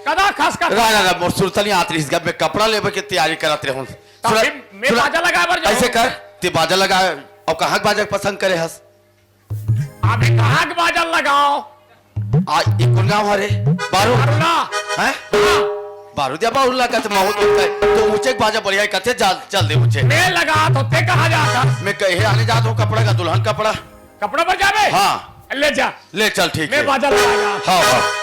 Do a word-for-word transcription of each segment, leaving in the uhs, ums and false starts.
कदा खस का? ना, ना, ना, मोर सुरतनी आत रहिस गा, मैं कपड़ा लेबे के तैयारी करत रहूं। तो सुरत-, फिर मैं सुरत-, बाजा लगाए बर जाऊं। ऐसे कर, ते बाजा लगा, अब कहाँ के बाजा पसंद करे हस? अभी कहाँ के बाजा लगाओ? आ, ई कोन गाँव हरे? बारू? बारूला। हैं? हाँ। बारू दिया बारू लगा तो महूत होता है। तो ऊंचे के बाजा बढ़िया है, कथे चल, चल दे ऊंचे। मैं लगा तो ते कहाँ जाता? मैं कहे आने जात हूँ कपड़ा का, दुल्हन कपड़ा। कपड़ा पर जाबे? हाँ। ले जा। ले चल, ठीक मैं है। बाजा लगाया। हाँ, हाँ।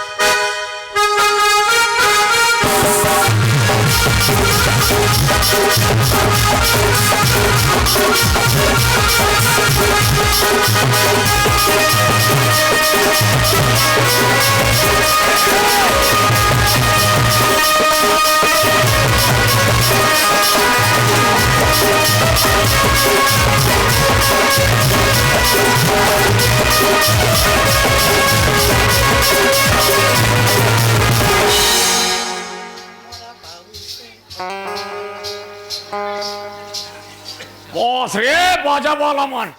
बस रे, बाजा वाला मन,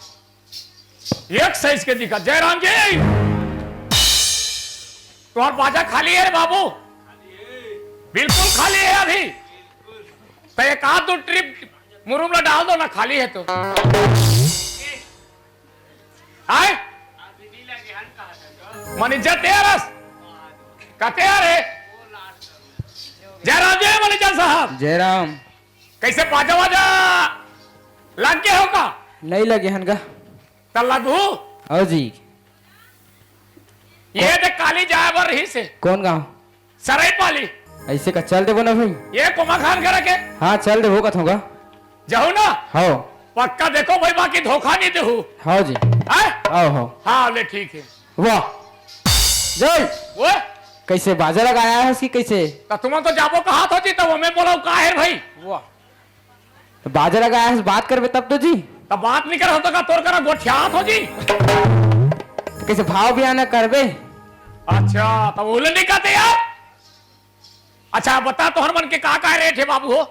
एक साइज के दिखा। जयराम जी, तुम्हार बाजा खाली है रे बाबू, बिल्कुल खाली है अभी। तो एक आध दो ट्रिप मुरुम ला डाल दो ना, खाली है तो। आए? मैनेजर तैयार हस? का तैयार है? जयराम जी, मैनेजर साहब। जयराम। कैसे बाजा वाजा लग गए हो का? नहीं लगे हन गा। त लगू? हो जी। ये देख काली जाए बर रही से। कौन गाँव? सराय पाली। ऐसे का चल देबो ना भाई। ये कोमा खान करा के? हाँ, चल देबो कथों गा। जाहू ना? हो। पक्का देखो भाई, बाकी धोखा नहीं देहू। हो जी। हैं? हो, हो। हाँ, ले ठीक है। वाह। जय। वो? कैसे बाजा लगाया है उसकी कैसे? तो तुम तो जाबो कहा थो जी, तो वो मैं बोला का है भाई? वाह। तो बाजा लगाया है, बात करबे तब तो जी। तो बात नहीं कर हो तो का तोर करा गोठियात हो जी? तो कैसे भाव भी आना करबे? अच्छा, तो वो ले नहीं कहते यार। अच्छा, बता तोहर मन के का का रेट है बाबू हो?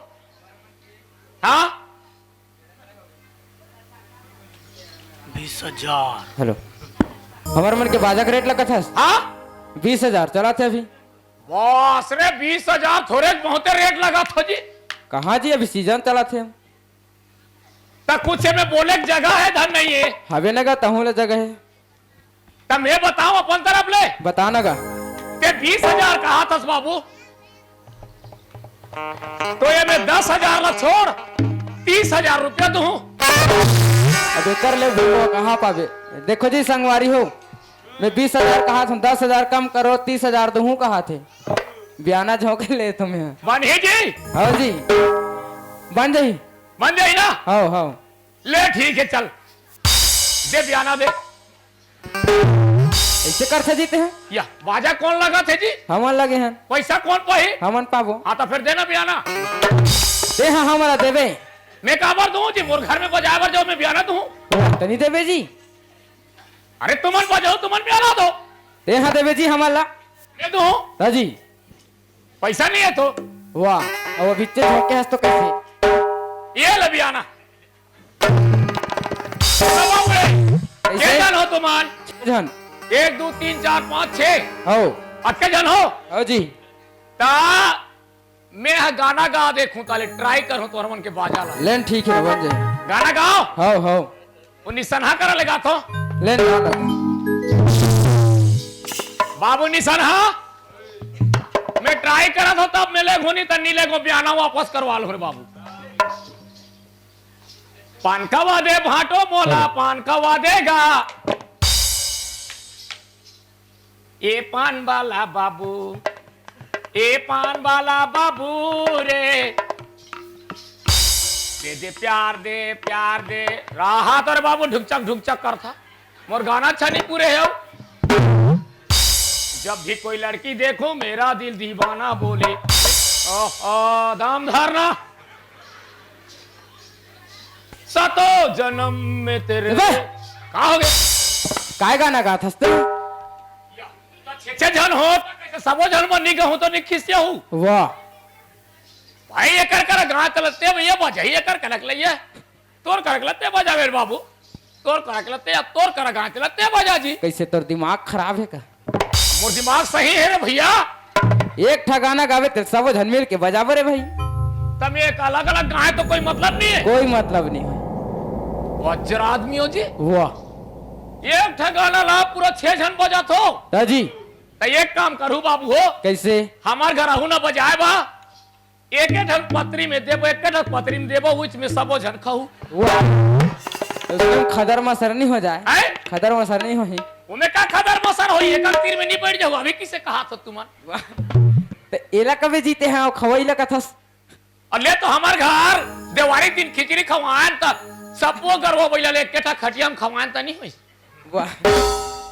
हाँ? बीस हजार। हेलो, हमर मन के बाजा के रेट लगत हस? हाँ? बीस हजार चलाथे अभी। बस रे, बीस हजार थोरे बहुते रेट लगत हो जी। कहाँ जी, अभी सीजन चलाथे हम। त कुछ एमे बोले के जगह है धन नहीं है। हवे न गा, तहूँ ला जगह है। त मैं बताऊं अपन तरफ ले। बता न गा। ते बीस हजार कहा थस बाबू, तो ये मैं दस हजार ला छोड़, तीस हजार रुपया दूं। अब एकर ले बोलो कहाँ पाबे? देखो जी संगवारी हो, मैं बीस हजार कहा था, दस हजार कम करो, तीस हजार दूं कहा थे। बियाना झोंके ले तुम्हें। बन ही जी। हाँ जी, बन जाही। बन जाही ना? हाँ, हाँ। ले ठीक है, चल दे बियाना दे। ऐसे करथे जी तें? या बाजा कौन लगाथे जी? हमन लगे हन। पैसा कौन पाही? हमन पाबो। हाँ, तो फिर देना बियाना। तें हा हमला देबे। मैं काबर दूं जी? मोर घर में बजाए बर जाओ, मैं बियाना दूं। तनी देबे जी। अरे तुमन बजाओ, तुमन बियाना दो। तें हा देबे जी हमला। मैं दूं। हाँ जी। पैसा नहीं है तो। वाह, अब अभी ते झोंके हस तो कैसे? ये ले बियाना। बाबू रे, कैसे? छह जन हो तुमन? छह जन। एक, दो, तीन, चार, पाँच, छह। हो। अतके जन हो? हो जी। ता मैं ह गाना गा देखूं, ताले ट्राई करहूं तोहर मन के बाजा ला। लेन ठीक है, बन जाए। गाना गाओ। हो, हो। वो निसनहा करा ले गाथो। लेन गाना। बाबू निसनहा, मैं ट्राई करत हो तब मिले घुनी त नी लेगो, बियाना वापस करवा लो रे बाबू। पान खवा दे भांटो मोला, अरे। पान खवा देगा। ए पान वाला बाबू, ए पान वाला बाबू रे, दे दे प्यार दे, प्यार दे। रहा तो रे बाबू ढुकचक ढुकचक करथा। मोर गाना अच्छा नहीं पूरे है। जब भी कोई लड़की देखो मेरा दिल दीवाना बोले। ओहो, दाम धरना। सातों जन्म में तेरे। अबे! का हो गया? काय गाना गात हस ते? छे, छे झन हो, सबो झन मन नहीं कहूं तो नहीं खिसिया हूं। वाह। भाई एकर कर गात लते भैया बजाई एकर कनक लइया। तोर कनक लते बजा मेरे बाबू। तोर कनक लते या तोर कर गात लते बजा जी। कैसे तोर दिमाग खराब है का? मोर दिमाग सही है रे भैया। एक ठा गाना गावे तेला सबो झन मिल के बजाबो रे भाई। तब एक अलग अलग गाए तो कोई मतलब नहीं है। कोई मतलब नहीं है। वज्र आदमी हो जी। वाह। एक ठा गाना ला पूरा छह झन बजात हो। हाँ जी। तो एक काम करू बाबू हो। कैसे? हमार घर आहू ना बजाए बा। एक एक ठन पतरी में देबो, एक एक ठन पतरी में देबो, उच में सबो झन खाऊ। वाह। उसमें खदर मसर नहीं हो जाए। हैं? खदर मसर नहीं होही। उमे का खदर मसर होही, एक तीर में नहीं बैठ जाऊ। अभी किसे कहा था तुमन? वाह। तो एला कबे जीते हैं और खवई ला कथस? अउ ले तो हमार घर देवारी दिन खिचड़ी खवाएन त सबो गरवा बइला ले एकेठा खटिया में खवाएन त नहीं होई। वाह।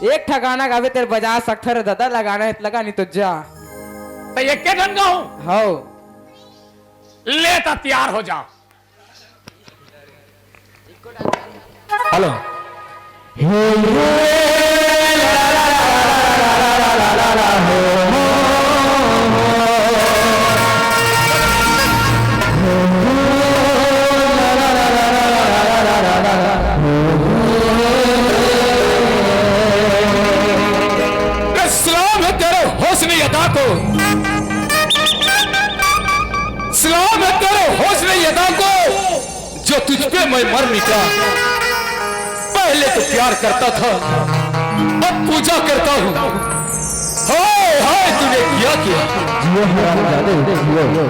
एक ठा गाना गावे तेरे बजा सकथो रे दादा, लगाना है त लगा, नहीं तो जा। त एके ठन गाऊं? हौ। ले त तैयार हो जाओ। हेलो। सलाम है तेरे हुस्न अदा को, सलाम है तेरे हुस्न अदा को, जो तुझ पे मैं मर मिटा। पहले तो प्यार करता था, अब पूजा करता हूँ। हाय हाय, तूने किया क्या? जियो हरामजादे, जियो।